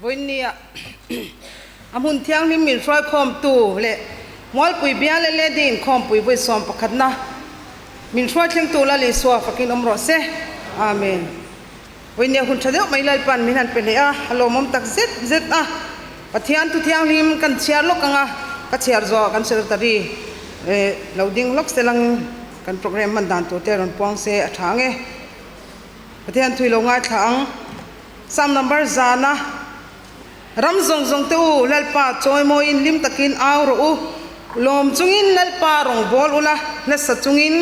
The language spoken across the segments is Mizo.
Vawiinnia a hmun thianghlim min hruaikhawmtu leh Mualpui Bial LAD inkhawmpui vawi sawmpakhatna min hruaithlengtu Lal Isua fakin awm rawh se. Amen. Vawiinnia hun tha deuh mai Lalpan min han pe leh a, a lawmawm tak zet zet a. Pathian thu thianghlim kan chhiar lawk ang a, ka chhiar zawh kan secretary lo ding lawk se lang kan program hman dan tur te rawn puang se a tha ang e. Pathian thui lo ngaithla ang. Psalm number zana, Ram zawng zawng te u, Lalpa chawimawiin hlim takin au rawh u, lawm chungin Lalpa rawngbâwl ula, hlasa chungin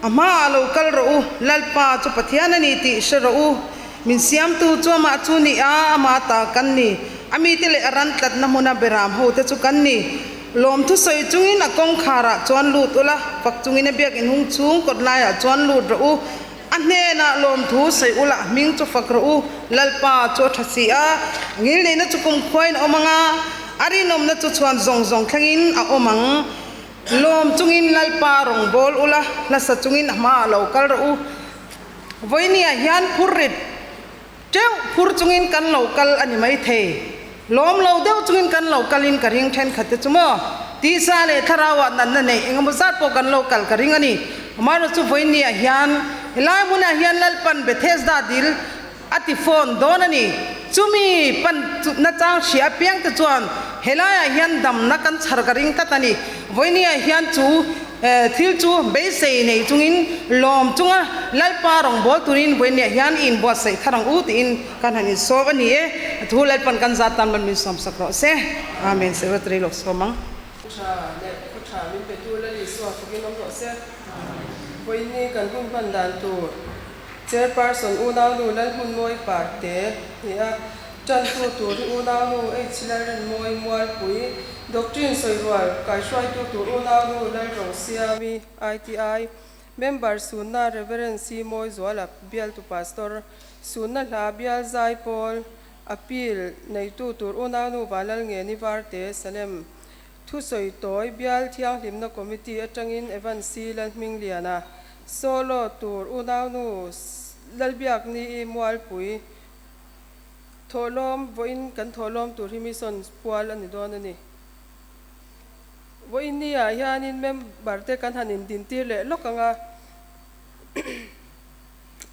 a hmaah lo kal rawh u, Lalpa chu Pathian a ni tih hre rawh u, min siamtu chu amah chu ni a, amah ta kan ni, a mite leh a ran tlatna hmuna beram ho te chu kan ni. Lawmthu sawi chungin a kawngkharah chuan lut ula, fak chungin a biak inhung chhung kawt laiah chuan lut rawh u. A hnenah lawmthu sawi ula, a hming chu fak rawh u. Lalpa chu a tha si a, ngilneihna chu kumkhuain a awm ang a, a rinawmna chu chhuan zawng zawng thlengin a awm ang. Lawm chungin Lalpa rawngbâwl ula, hlasa chungin a hmaah lo kal rawh u. Vawinia hian phurrit teuh phur chungin kan lo kal a ni maithei. Lawm lo deuh chungin kan lo kalin ka ring thenkhat te chu maw? Tisa leh thlarauah natna neih engemaw zat pawh kan lo kal ka ring a ni. Amaherawhchu chu vawinia hian helai hmunah hian Lalpan Bethesda dil a ti phone dawn a ni. Chumi pan nachang hria apiang te chuan helaiah hian damna kan chhar ka ring tlat a ni. Vawinia hian chu thil chu beisei nei chungin lawm chunga Lalpa rawngbâwl turin vawinia hian i inbuatsaih thar ang u tiin kan han insawm a ni e. A thu Lalpan kan zat tan man min sawmsak rawh se. Amen. Secretary lawk sawm ang. Tha leh khaw tha min petu Lal Isua fakin awm rawh se. Vawiini kan hun hman dan tur Chairperson unaunu Lalhmunmawi Parte ni a, tantu tur hi unaunu H Lalrinmawi Mualpui, Doctrine sawirual kaihruaitu tur unaunu Lalrosiami ITI, Member Sunna Reverend C Mawizuala bialtu Pastor, Sunna hla bial zai pawl Appeal neitu tur unaunu Vanlalngeni Varte Salem, Thusawi tawi bial thianghlimna committee atangin Evan C Lalhmingliana, Solo tur unaunu Lalbiakni-i Mualpui thawhlawm vawiin kan thawhlawm tur hi mission pual a ni dawn a ni. Vawiin ni ah hianin member te kan han indintir leh lawk ang a,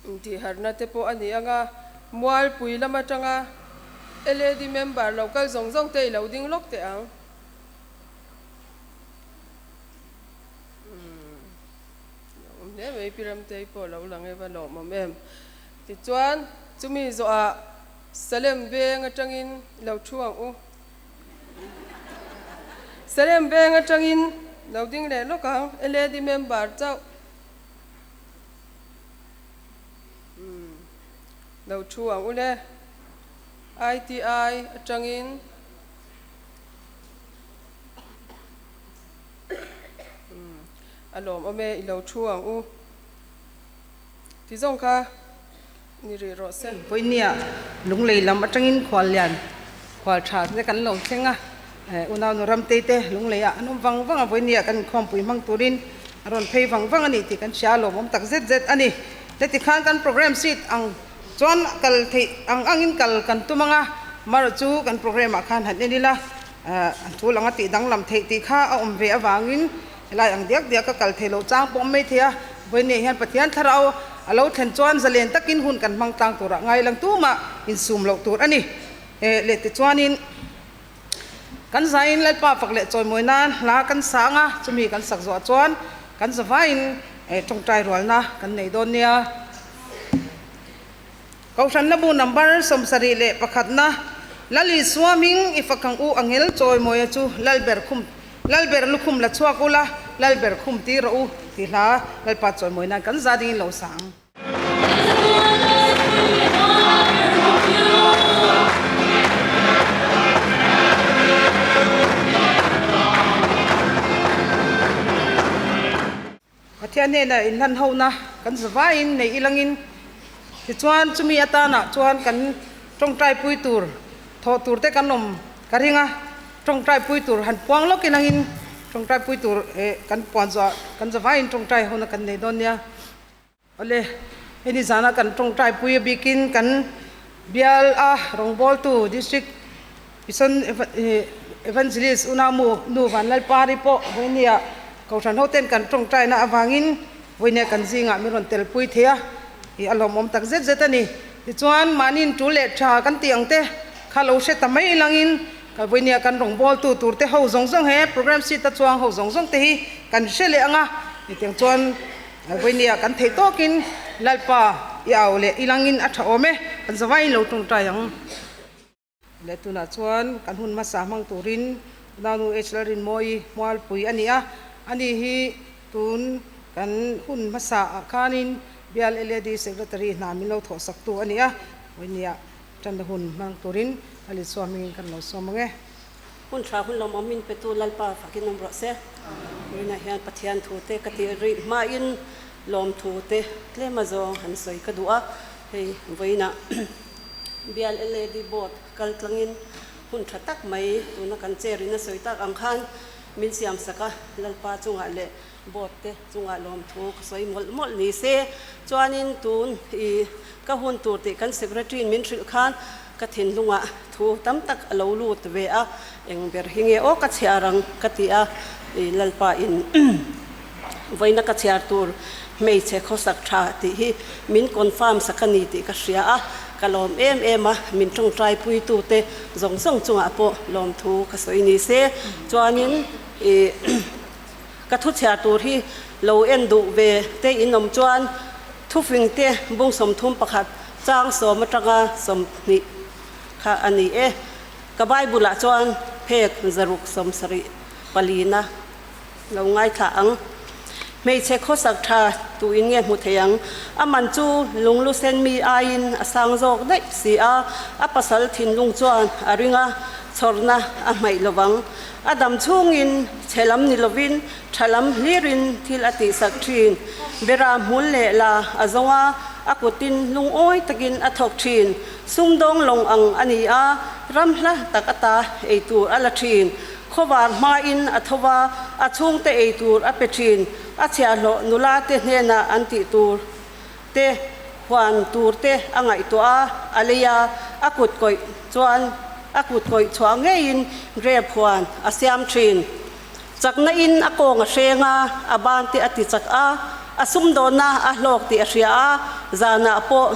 intihharna te pawh a ni ang a, Mualpui lam atanga LAD member lo kal zawng zawng te i lo ding lawk teh ang. Awm hle mai Pi Ramtei pawh lo lang e va lawmawm em. Tichuan chumi zawhah Salem veng atangin lo thu ang u. Salem veng atangin lo ding leh lawk ang LAD member chauh. Lo thu ang u le. ITI atangin. A lawm awm e, i lo thu ang u. Ti zawng kha ni rih rawh se. Vawinia lunglei lam atangin khuallian khual tha te kan lo thleng a, unau nu Ramtei te lunglei ah an awm vang vang a, vawinia kan inkhawmpui hmang turin a rawn phei vang vang a ni tih kan hria a, lawmawm tak zet zet a ni. Heti khan kan programme sheet ang chuan kal theih ang angin kal kan tum ang a, amaherawh chu kan programme ah khan han en ila, An thu lang a tih danglam theih tih kha a awm ve avangin helai ang diak diak ka kal thei loh chang pawh awm mai thei a. Vawiinah hian Pathian thlarau a lo thlen chuan zalen takin hun kan hmang tlang turah ngai lang tumah insum loh tur a ni. Leh tichuanin kan zaiin Lalpa fak leh chawimawi nan hla kan sang a, chumi kan sak zawh chuan kan zavaiin tawngtai rualna kan nei dawn nia. Kohhranna bu number 71na, Lal Isua hming i fak ang u, angel chawimawia chu Lalber khum, Lalber lukhum la chhuak ula, Lalber khum ti rawh u tih hla Lalpa chawimawi nan kan za dingin lo sa ang. Pathian hnenah inhlan hona kan zavaiin nei ilangin tichuan chumi atanah chuan kan tawngtai pui tur thawh tur te kan awm ka ring a, tawngtai pui tur han puang lawk ilangin tawngtai pui tur eh kan puan zawh kan zavaiin tawngtai hona kan nei dawn nia. Awle, heni zana kan tawngtai pui a bikin kan Bial a rawngbawltu District Mission Evangelist Unamu Nu Vanlalpari pawh vawinia Kohhran hoten kan tawngtaina avangin vawinia kan zingah min rawn telpui thei a, ih a lawmawm tak zet zet a ni. Tichuan mahniin tul leh tha kan tih ang te kha lo hre ta mai langin ka vawinia kan rawngbawltu tur te ho zawng zawng he program sheet a chuang ho zawng zawng te hi kan hre leh ang a, hetiang chuan vawinia kan theih tawkin Lalpa i au leh i langin a tha awm e, kan zavaiin lo tawngtai ang. Leh tunah chuan kan hun hmasa hmang turin Nanu H Lalrinmawii Mualpui a ni a, ani hi tun kan hun hmasa ah khanin Bial LAD Secretary hna min lo thawhsaktu a ni a, vawinia tanna hun hmang turin a Lisua hmingin kan lo sawm ang e. Hun tha hun lawmawm min petu Lalpa fakin awm rawh se. Vawiinah hian Pathian thute ka tih rih hmain lawmthute tlem azawng han sawi ka duh a, hei vawiinah Bial LAD Board kal tlangin hun tha tak mai tuna kan chair in a sawi tak ang khan min siam sak a, Lalpa chungah leh Board te chungah lawmthu ka sawi mawlh mawlh ni se. Chuanin tun i ka hun tur tih kan Secretary in min hrilh khan ka thinlungah thu tam tak a lo lut ve a, eng ber hi nge aw ka chhiar ang ka ti a, i Lalpa in vawiina ka chhiar tur hmeichhe khawsak tha tih hi min confirm sak a ni tih ka hria a, ka lawm em em a, min tawngtai puitute zawng zawng chungah pawh lawmthu ka sawi ni se. Chuanin ih ka thu chhiar tur hi lo en duh ve te in awm chuan thufing te bung 31 chang 10 atanga 20 kha a ni e. Ka Bible ah chuan phek 674 na. Lo ngaithla ang. Hmeichhe khawsak tha tuin nge hmu thei ang? A man chu lunglu sen mi aiin a sang zawk daih si a, a pasal thinlung chuan a ring a, chhawrna a hmaih lovang. A dam chhungin chhe lam ni lovin tha lam hlirin thil a tihsak thin. Bera hmul leh la a zawng a, a kutin lungawi takin a thawk thin. Sumdawng lawng ang a ni a, ram hla tak ata eitur a la thin. Khawvar hmain a tho va, a chhungte ei tur a pe thin. A chhiahhlawh nula te hnenah an tih tur te, huan tur te a ngaihtuah a, a lei a, a kut kawih chuan a kut kawih chhuah ngeiin grape huan a siam thin. Chakna in a kawng a hreng a, a ban te a ti chak a, a sumdawnna a hlawk tih a hria a, zanah pawh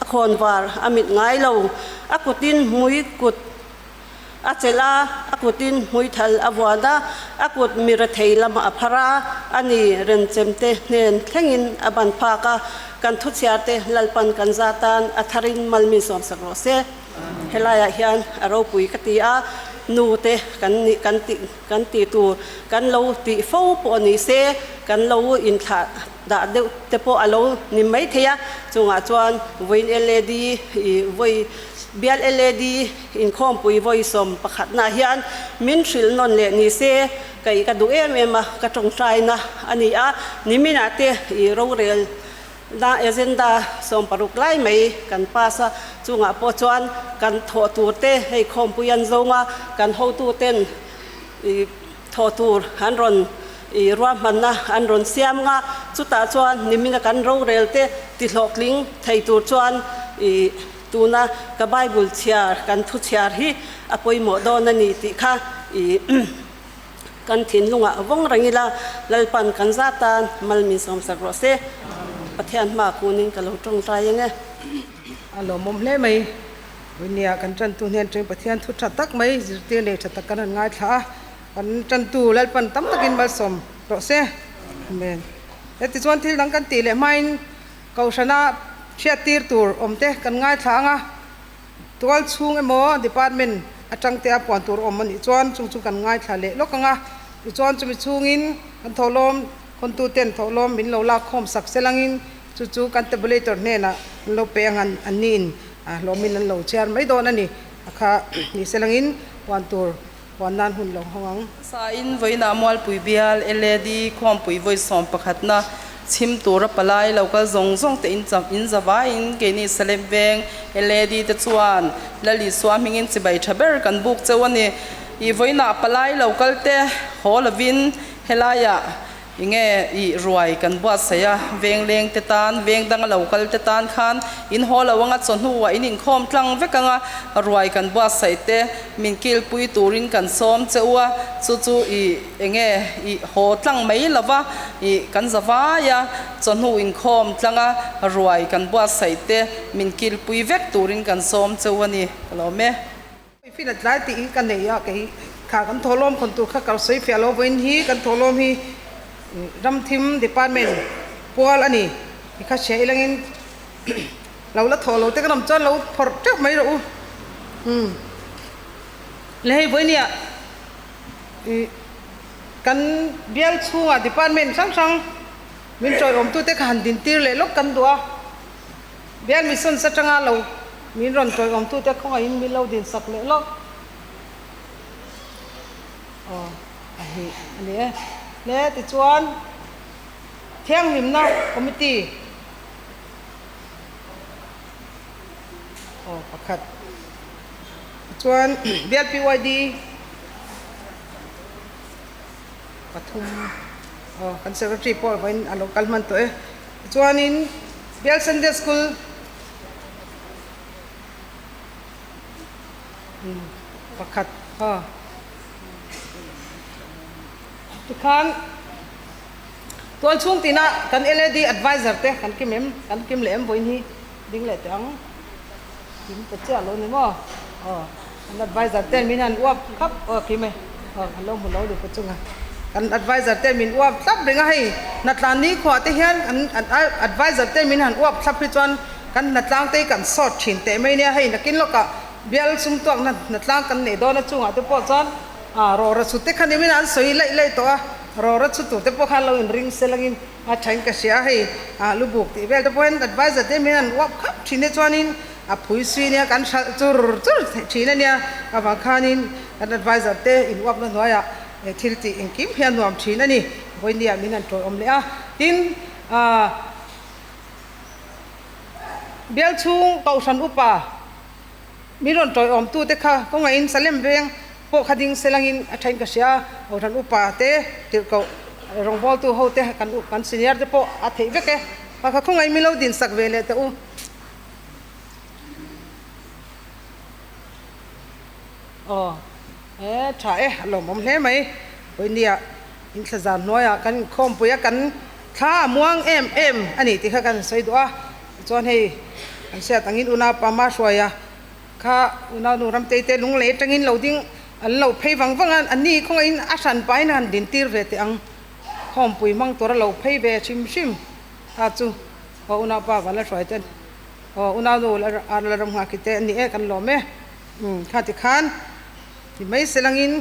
a khawnvar a mit ngai lo. A kutin hmui kut A chelh a, a kutin hmuithal a vuan a, a kut mi rethei lamah a phar a, a ni remchemte hnen thlengin a ban phak a, kan thuchhiarte Lalpan kan za tan a tharin mal min sawmsak rawh se. Helaiah hian a ropui ka ti a, nu te kan nih kan tih kan tih tur kan lo tih fo pawh ni se, kan lo inthlah dah deuh te pawh a lo ni mai thei a, chungah chuan vawiin LAD i vawi bial LAD inkhawmpui vawi 11 nah hian min hrilh nawn leh ni se ka i ka duh em em a, ka tawngtaina a ni a, niminah te i rorel na agenda 60 lai mai kan pass a, chungah pawh chuan kan thawh tur te hei khawmpui an zawng a, kan hotu ten i thawh tur an rawn i ruahmanna an rawn siam nga, chutah chuan nimina kan rorel te tihlawhtling thei tur chuan i tuna ka Bible chhiar kan thu chhiar hi a pawimawh dawn a ni tih kha i kan thinlungah vawng reng ila, Lalpan kan za tan mal min sawmsak rawh se. Pathian hma kunin ka lo tawngtai ang e. A lawmawm hle mai. Vawinia kan tantu hnen atangin Pathian thu tha tak mai zirtir nei tha tak kan han ngaithla a, kan tantu Lalpan tam takin malsawm rawh se. Amen. Hetichuan thil dang kan tih leh hmain Kohhrana hriattir tur awmte kan ngaithla ang a, tual chhung emaw department atang te a puan tur awm a nih chuan chung chu kan ngaithla leh lawk ang a, tichuan chumi chhungin kan thawhlawm khawntu ten thawhlawm min lo lak khawm sak sel angin chu chu kan tabulator hnenah an lo pe ang an niin hlawmin an lo chhiar mai dawn a ni, a kha ni sel angin puan tur puan nan hun lo hawng ang. Sain vawiinah Mualpui bial LAD khawmpui vawi 11 na chhim tura palai lo kal zawng zawng te in cham in za vaiin keini Salem veng LAD te chuan Lal Isua hmingin chibai tha ber kan buk cheu a ni. I vawiinah palai lo kal te haw lovin helaiah i. Enge ih ruai kan buatsaih a, veng leng te tan, veng danga lo kal te tan khan in haw lo anga chawhnuah in inkhawm tlang vek anga ruai kan buatsaih te min kilpui turin kan sawm che u a, chu chu ih enge ih haw tlang mai lova ih kan za vai a, chawhnu inkhawm tlanga ruai kan buatsaih te min kilpui vek turin kan sawm che u a ni ka lawm e. Fina tlai tih hi ka nei a, kei kha kan thawhlawm khawn tur kha ka sawi fiah lo vawiin hi kan thawhlawm hi Ramthim department pual a ni ti kha hria ilangin lo la thawh lo te ka nawm chuan lo phawrh teuh mai rawh u. Umm le hei vawiin ah ih kan bial chhungah department hrang hrang min tawiawmtute kha han dintir leh lawk kan duh a. Bial Missions atanga lo min rawn tawiawmtute khawngaihin min lo dinsak leh lawk. Aw, a hi a ni e. Hle tichuan Thianghlimna Committee aw pakhat tichuan Bial PYD pathum aw kan Secretary pawh vawiin a lo kal hman tawh e. Tichuanin Bial Sunday School pakhat aw tikhan tual chhung tina kan LAD advisor te kan kim em kan kim leh em vawiin hi ding leh teh ang kim ta chiah lo ni maw aw kan advisor ten min han uap khap aw kim e aw kan lo hmu lo ni pachunga kan advisor ten min uap thlap reng a hei hnatlan nikhua te hian kan advisor ten min han uap thlap hi chuan kan hnatlang te hi kan sawt thin teh mai nia hei nakin lawkah bial sum tuakna hnatlang kan neih dawn a chungah te pawh chuan ah rawra chhut te kha nimin an sawi laih laih tawh a rawra chhut tur te pawh khan lo inring sel angin a thain ka hria a hei ah lubuk tih vel te pawh hian advisor te min han uap khap thin te chuanin A phui sui nia kan hralh chur chur thin a nia, avang khanin kan advisor te in uapna hnuaiah thil tih engkim hi a nuam thin a ni. Vawinia min han tawiawm leh a, tin bial chhung kohhran upa min rawn tawiawm tu te kha kawngaihin Salem veng pawh kha ding selangin a thain ka hria a, kohhran upa te tirhkoh rawngbawltu ho te kan senior te pawh a theih vek e, pakhat khawngaih min lo dinsak ve leh teh u. Aw he tha e a lawmawm hle mai Vawinia in thla zan hnuaiah kan inkhawmpui a kan thla a muang em em a ni tih kha kan sawi duh a tichuan hei kan hriat angin unaupa hma hruaia kha unaunu Ramtei te lunglei atangin lo ding an lo phei vang vang a an ni khawngaihin a hran pahin a han dintir ve teh ang khawmpui hmang tura lo phei ve hrim hrim ta chu. Aw unaupa van la hruai ten aw unaunu ar la ram nghah khi te a ni e kan lawm e umm kha ti khan ti mai se langin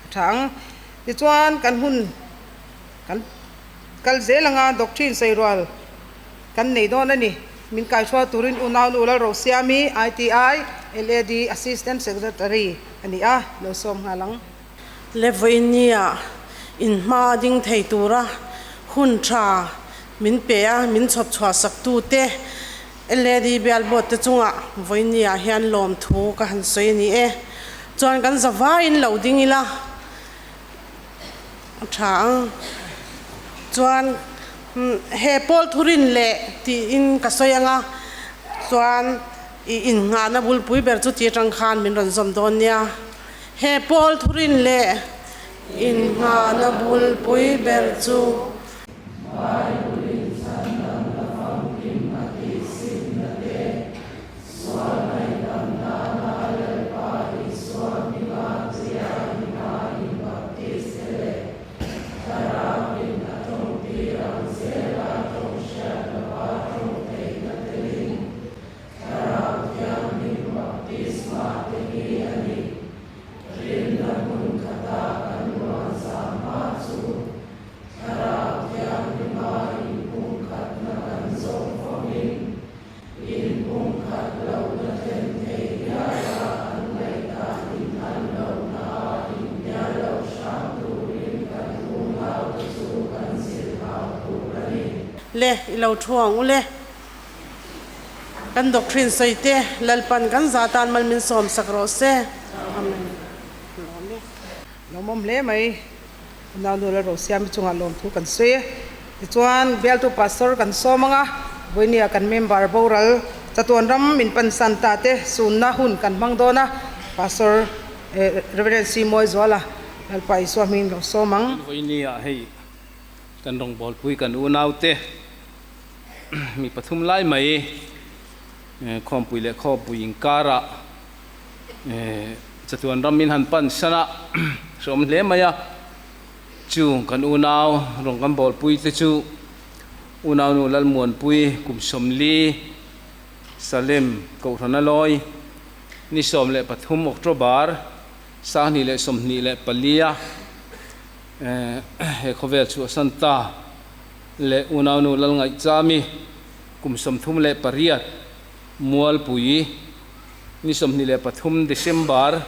a tha ang tichuan kan hun kan kal zel anga doctrine sawi rual kan nei dawn a ni min kaihrual turin unaunu Lalrosiami ITI LAD Assistant Secretary a ni a lo sawm nghal ang. Le vawinia in hma ding thei tura hun tha min pe a, min chhawp chhuah sak tu te LAD bial board te chungah vawinia hian lawmthu ka han sawi a ni e. Chuan kan za vaiin lo ding ila a tha ang. Chuan he pawl thurin leh tiin ka sawi ang a, chuan i innghahna bulpui ber chu ti atang khan min rawn zawm dawn nia. He pawl thurin leh innghahna bulpui ber chu. Bible-in chhandamna famkim a tihsimna te, sual ngaihdam nana Lalpa Isua hminga tuia hminga inbaptis te leh Thlarauin a tawngtir ang zela tawng hriat lova tawng theihna telin Thlarau Thianghlim baptisma te hi a ni. Rinna hmun khata kan luan zah hma chu Thlarau Thianghlima inpumkhatna kan zawng fawmin inpumkhat lohna thlen thei hiala an ngaihdan inhan lohna a inhnial lo hram turin kan unaute chu kan zilhau tur a ni. Le, i lo thu ang u le. Kan doctrine sawi te Lalpan kan za tan mal min sawm sak rawh se. Amen. Lawm awm hle mai. Unau nu Lalrosiami chungah lawmthu kan sawi e. Tichuan, bialtu Pastor kan sawm ang a, vawinia kan member boral chatuan ram min pansan ta te sunna hun kan hmang dawn a, Pastor Rev. C. Mawizuala Lalpa Isua hmingin lo sawm ang. Vawinia hei kan rawngbawlpui kan unaute mi pathum lai mai khawmpui leh khawpui inkarah chatuan ram min han pansan a, hreawm hle mai a. Chu kan unau rawn kan bawlpui te chu unaunu Lalmuanpui kum 40 Salem Kohhran a lawi ni 13 October 2024 a he khawvel chhuahsan ta leh unaunu Lalngaihchami kum 38 Mualpui ni 23 December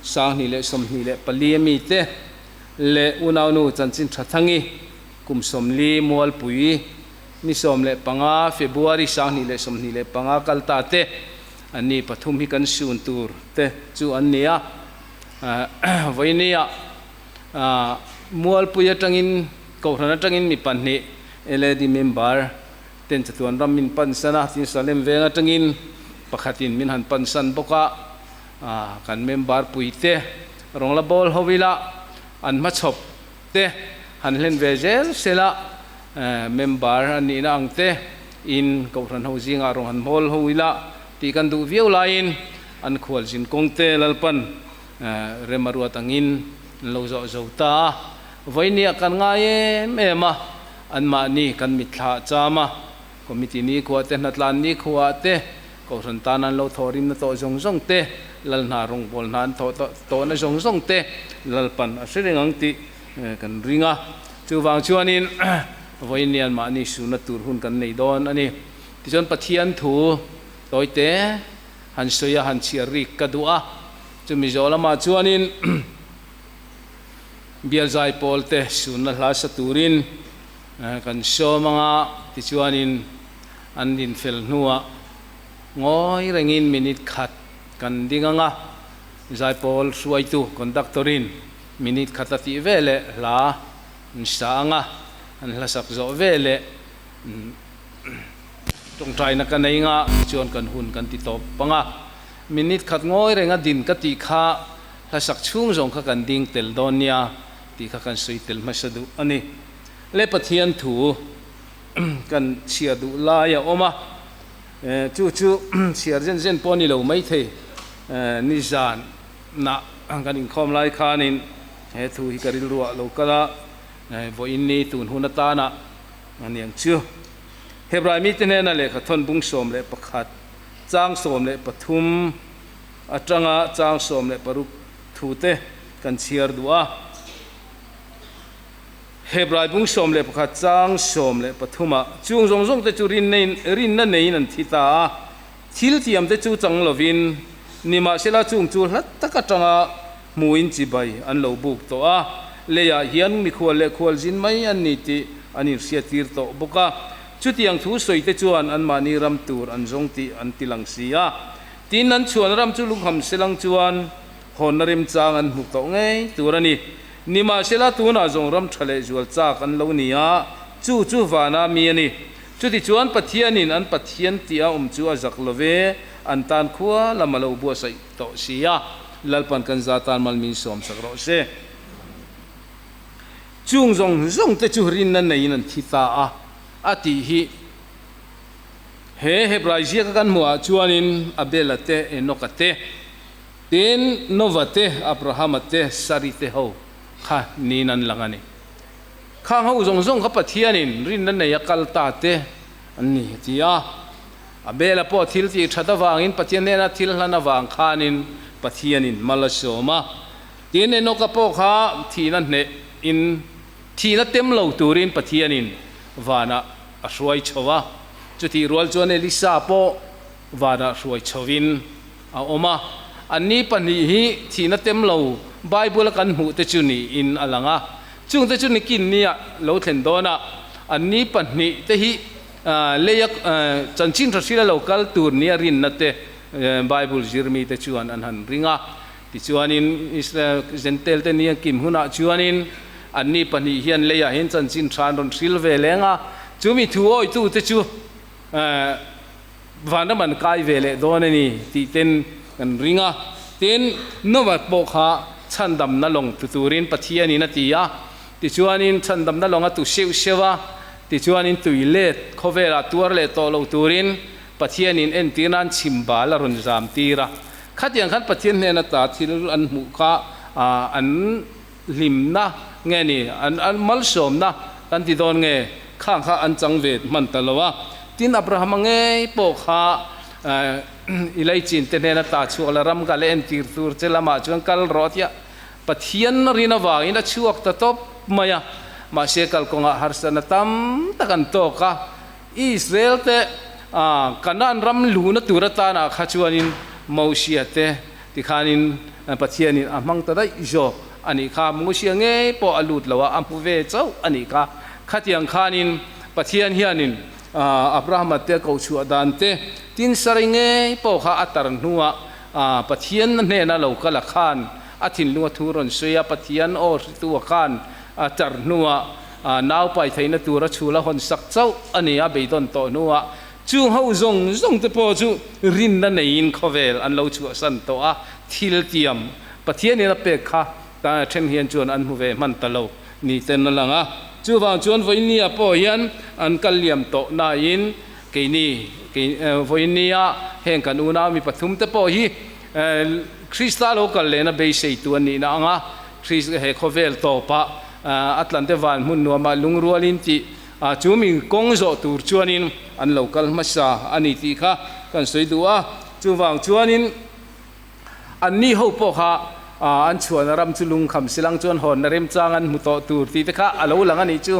2024 a mite leh unaunu chanchin tha thangi kum 40 Mualpui ni 15 February 2025 kal ta te an ni pathum hi kan sun tur te chu an ni a. Vawinia Mualpui atangin Kohhran atangin mi pahnih LAD member ten chatuan ram min pansan a, tin Salem veng atangin pakhatin min han pansan bawk a. Kan member puite rawng la bawl ho ila an hmachhawp te han hlen ve zel sela member a nihna ang te in Kohhran ho zingah rawng han hmawl ho ila tih kan duh viau laiin an khual zin kawng te Lalpan rem a ruat angin an lo zawh zo ta a. Vawinia kan ngai em em a, anmahni kan mitthla a cham a, Committee nikhua te, hnatlan nikhua te, Kohhran tan an lo thawhrimna tawh zawng zawng te, Lal hna rawngbâwl hna an thawh tawhna zawng zawng te Lalpan a hre reng ang tih kan ring a. Chuvang chuanin vawiin mahni suhna tur hun kan nei dawn a ni. Tichuan Pathian thu tawite han sawi a, han chhiar rik ka duh a. Chumi zawh lamah chuanin Bial zaipawl te suhna hla sa turin kan sawm ang a, tichuanin an dinfel hnuah ngawi rengin minute khat kan ding ang a, zaipawl hruaitu conductor-in minute khat a tih veleh hla an sa ang a, an hlasak zawh veleh tawngtaina ka nei nga tichuan kan hun kan ti tawp ang a, minute khat ngawi renga din ka tih kha hlasak chhung zawng kha kan ding tel dawn nia tih kha kan sawi tel hmasa duh a ni. Le Pathian thu. Kan chhiar duh lai a awm a, chu chu chhiar zen zen pawh a ni lo maithei. Nizan nah kan inkhawm lai khanin he thu hi ka rilruah lo kal a, vawiin ni tun hun atana a niang chu. Hebrai mite hnena lehkha thawn bung 11 chang 13 atanga chang 16 thute kan chhiar duh a. Hebrai bung 11 chang 13 ah chung zawng zawng te chu rinna neiin an thi ta a, thil thiam te chu chang lovin nimahsela chung chu hla tak atanga hmuin chibai an lo buk tawh a, leiah hian mikhual leh khualzin mai an ni tih an inhriattir tawh bawk a, chutiang thu sawi te chuan anmahni ram tur an zawng tih an ti lang si a, tin an chhuan ram chu lungham selang chuan hawnna remchang an hmu tawh ngei tur a ni. Nimahsela tunah zawng ram tha leh zual chak an lo ni a, chu chu vana mi a ni. Chutichuan Pathianin an Pathian tih a awm chu a zak lo ve, an tan khua lam a lo buatsaih tawh si a, Lalpan kan za tan mal min sawmsak rawh se. Chung zawng zawng te chu rinna neiin an thi ta a, a tih hi. He Hebrai ziaka kan hmuhah chuanin Abela te, Enoka te, Tin, Nova te, Abrahama te, Sari te ho kha niin an lang a ni. Khang ho zawng zawng kha Pathianin rinna nei a kal ta te an ni a ti a. Abela pawh thil tih that avangin Pathian hnena thil hlan avang khanin Pathianin mal a sawm a. Tin, Enoka pawh kha thihna hneh in thihna tem lo turin Pathianin vanah a hruai chho a. Chutih rual chuan Elisa pawh vanah hruai chhovin a awm a, anni pahnih hi thihna tem lo Bible-a kan hmuh te chu niin a lang a. Chungte chu nikin nia lo thlen dawnah anni pahnih te hi leia chanchin tha hrila lo kal tur nia rinna te Bible zirmi te chuan an han ring a. Tichuanin Israel Jentail te nia kim hunah chuanin Anni pahnih hian leiah hian chanchin tha an rawn hril ve leng a, chumi thu awitute chu vanram an kai ve leh dawn a ni tih ten kan ring a. Tin, Noah pawh kha chhandamna lawng tu turin Pathianin a ti a, tichuanin chhandamna lawng a tu seuh seuh a, tichuanin tui let khawvelah tuar leh tawh lo turin Pathianin entir nan chhim bal a rawn zam tir a. Khatiang khan Pathian hnen ata thil an hmuh kha an hlimna nge ni, an malsawmna kan ti dawn nge, khang kha an chang ve hman ta lo a. Tin, Abrahama ngei pawh kha i leichin te hnen ata chhuak la ram ka la entir tur che lamah chuan kal rawh tia Pathian rin avangin a chhuak ta tawp mai a. Mahse kalkawngah harsatna tam tak an tawk a. Israel te Kanaan ram luhna tur atana kha chuanin Mosia te tikhanin Pathianin a hmang ta daih zawk a nih kha. Mosia ngei pawh a lut lo a, a hmu ve chauh a nih kha. Khatiang khanin Pathian hianin Abrahama te koh chhuah dan te, tin Sarai ngei pawh kha a tar hnuah Pathian hnena lo kal a khan a thinlunga thu rawn sawi a, Pathian aw hritu a khan a tar hnuah Nau pai theihna tura chhul a hawn sak chauh a ni a, beidawn tawh hnuah chung ho zawng zawng te pawh chu rinna neiin khawvel an lo chhuahsan tawh a, thil tiam Pathianin a pek kha then hian chuan an hmu ve hman ta lo ni ten a lang a. Chuvang chuan vawinia pawh hian an kal liam tawh nain keini vawinia heng kan unau mi pathum te pawh hi Krista lo kal lehna beiseitu an nihna anga Krista he khawvel tawpah A tlante van hmun nuamah lungrualin tih chu mi kawng zawh tur chuanin an lo kal hmasa a ni tih kha kan sawi duh a. Chuvang chuanin anni ho pawh kha an chhuahna ram chu lungkham silang chuan hawnna remchang an hmu tawh tur tih te kha a lo lang a nih chu.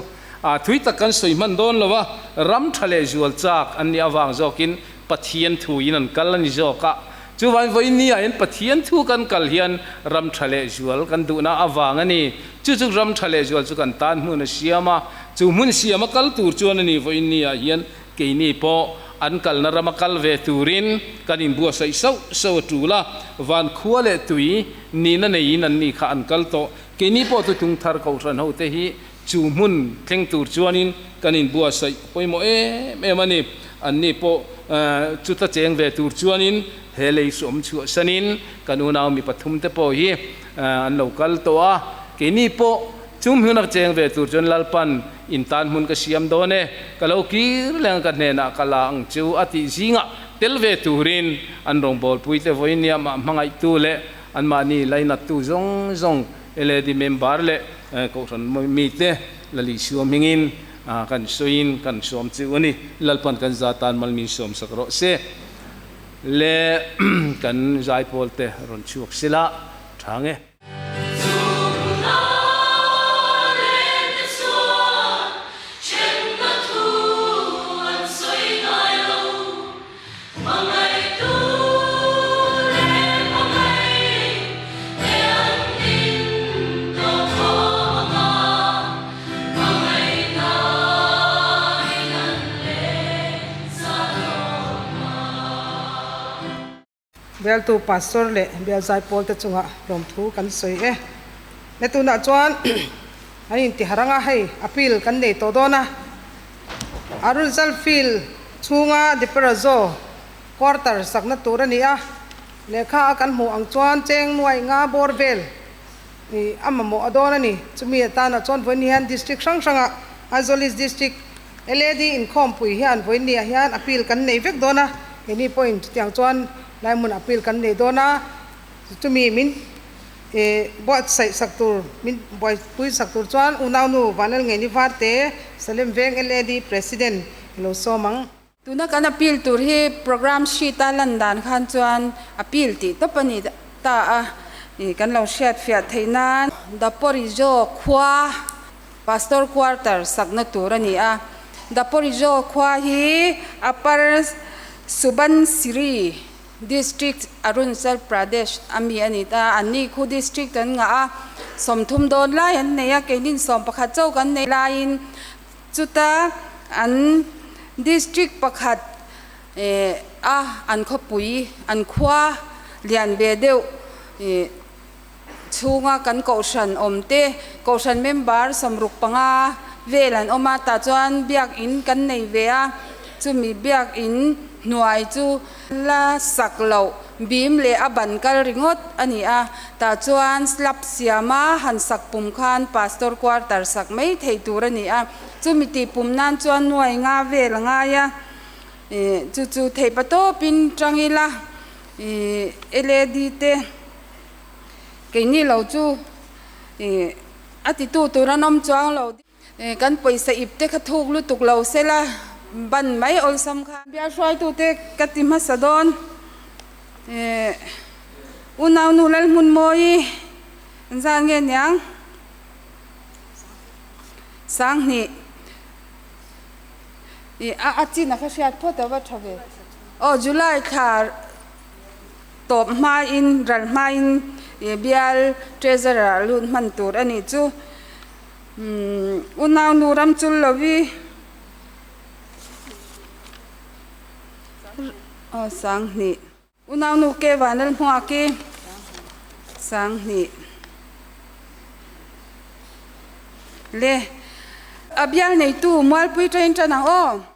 Thui tak kan sawi hman dawn lo a, ram tha leh zual chak an nih avang zawkin Pathian thuin an kal a ni zawk a. Chuvangin vawiin ni ah hian Pathian thu kan kal hian ram tha leh zual kan duhna avang a ni. Chu chu ram tha leh zual chu kan tan hmun a siam a, chu hmun siam a kal tur chuan a ni vawiin ni ah hian keini pawh an kalna rama kal ve turin kan inbuatsaih sauh sauh a tul a. Van khua leh tui nihna neiin an ni kha an kal tawh. Keini pawh chu Tungthar Kohhran hote hi Chu hmun thleng tur chuanin kan inbuatsaih pawimawh em em a ni. Anni pawh chuta cheng ve tur chuanin he lei hrawm chhuahsanin kan unau mi pathum te pawh hi an lo kal tawh a. Keini pawh chu hmuna cheng ve tur chuan Lalpan in tan hmun ka siam dawn e, ka lo kir leng ka hnenah ka la ang chu a tih zingah tel ve turin an rawngbawlpui te vawinia mah hmangaihtu leh anmahni lainattu zawng zawng LAD member leh Kohhran mite Lali Suam hmingin kan sawiin kan sawm chu a ni. Lalpan kan za tan mal min sawm sak rawh se. Le kan zaipawl te rawn chhuak sila tha nge. Bialtu Pastor leh Bial Zaipawl te chungah lawmthu kan sawi e. He tunah chuan an intiharh anga hei appeal kan nei tawh dawn a. Arunachal Field chhunga Diparazo quarter sakna tur a ni a, lehkha a kan hmuh ang chuan cheng nuai nga bawr vel ih a mamawh a dawn a ni. Chumi atana chuan vawiin hian District hrang hranga Aizawl East District LAD inkhawmpui hian vawiin ni ah hian appeal kan nei vek dawn a, keini pawhin chutiang chuan lai hmun appeal kan nei dawn a, chumi min E buatsaih sak tur, min buaipui sak tur chuan unaunu Vanlal Ngeini Varte, Salem Veng LAD President i lo sawm ang. Tuna kan appeal tur hi programme sheet a lan dan khan chuan appeal tih tawp a ni ta a, kan lo hriat fiah theih nan. Daporijo khua Pastor quarter sakna tur a ni a, Daporijo khua hi Upper Subansiri District Arunachal Pradesh a mi a ni ta. Anni khu district an ngah a, 30 dawn lai an nei a, keinin 11 chauh kan nei laiin chuta an district pakhat eh a an khawpui an khua lian ve deuh eh. chhunga kan kohhran awm te, kohhran member 65 vel an awm a, tah chuan biakin kan nei ve a, chumi biakin hnuai chu la sak loh bim leh a ban kal ringawt a ni a, tah chuan slab siama han sak pum khan pastor quarter sak mai thei tur a ni a, chumi tih pum nan chuan nuai nga vel a ngai a, chu chu theih patawpin tang ila lad te keini lo chu a titu tur an awm chuang lo. Kan pawisa ip te kha thuk lutuk lo sela ban mai awlsam kha. Bial hruaitute ka ti hmasa dawn. Unaunu Lalhmunmawi zan nge niang? 2000. A a chin a kha hriat phawt a va tha ve. Aw July thla tawp hmain ral hmain bial treasurer lut hman tur a nih chu. Unau nu ram chul lo i aw 2000. Unau nu ke vanlal hmuak i 2000 le a bial neitu mualpui train tan ang aw.